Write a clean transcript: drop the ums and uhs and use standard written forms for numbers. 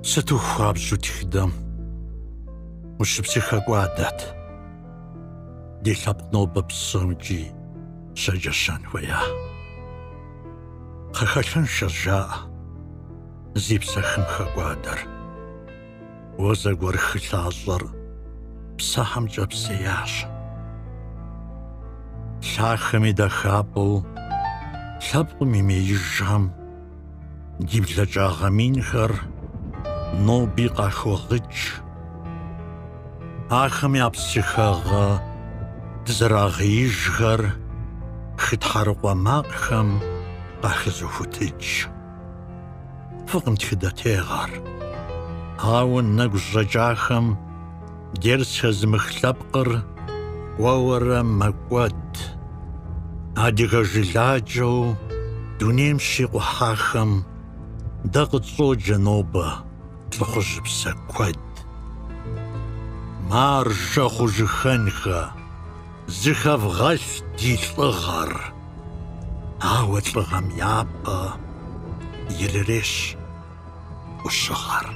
Сыту хуабжьу тхыдэм ущыпсыхэкӏуадэт. Ди лъэпкъ нобэ псомкӏи щэджэщэн хуея. Кхъэхэлъыншэщ жаӏэ зи псэ хым хэкӏуадэр. Уэ зэгуэр хы лъащӏэр псэхэмкӏэ псеящ. Лъахэм и дахапӏэу лъэпкъым имеижхэм ди блэкӏа гъэ минхэр ноби къахогъыкӏ. Ахэм я псыхэгъэ дызэрагъеижхэр хы тхьэрыкъуэ макъхэм къахэзохутыкӏ. Фӏыкъым тхыдэтегъэр, ауэ нэгу щӏэкӏахэм дерс хэзымых лъэпкъыр кӏуэуэрэ мэкӏуэд. Адыгэ жыладжэу дунейм щикъухьахэм дэ къытщӏоджэ нобэ лӏыхъужьыпсэ куэд. Маржэ хъужыхэнхэ, зыхэвгъэлъ ди лӏыгъэр, ауэ лӏыгъэм япэ ирырещ ӏущыгъэр.